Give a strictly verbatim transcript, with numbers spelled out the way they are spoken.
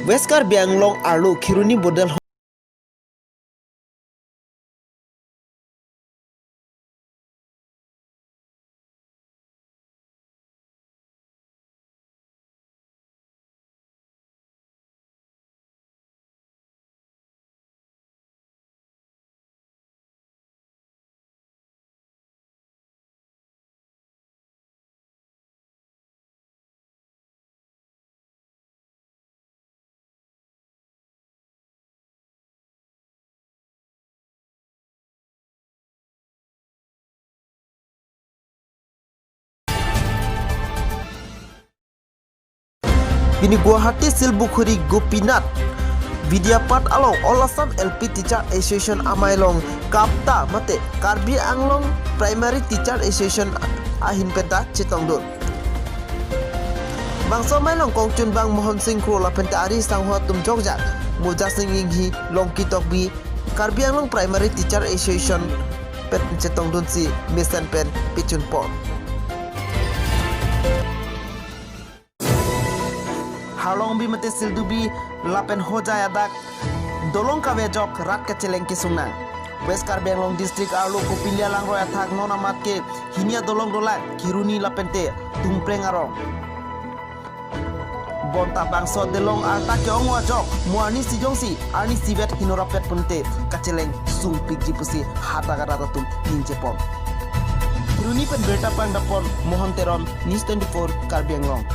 West Karbi Anglong arlo Kheroni Bodal Pini Guwahati Silbukhuri Gopinath Vidyapath along All Assam L P Teacher Association amei along KAPTA mate Karbi Anglong Primary Teacher Association ahin penta chetongdun. Bangso amei along kongchunbang Mohon Sing Kro lapente ari sangho atum jokjak Moja Sing Inghi, Longki Tokbi, Karbi Anglong Primary Teacher Association pen chetongdunsi mesen pen pechunpon. Harlongbi mate Sildubi lapen Hojai adak dolong kave ajok rat kacheleng kesung nang. West Karbi Anglong District arlo Kopili alangroi athak non amat ke hini adolong dolang Kheroni lapente Tumpreng arong. Bonta bangso dolong arta ke-ong ajok mo arnisi jongsi arnisi vet hino rapet pute kacheleng sungpikji pusi hadak arat atum ningje pon. Kheroni pen birta pangdapon Mohon Teron, News twenty-four Karbi Anglong.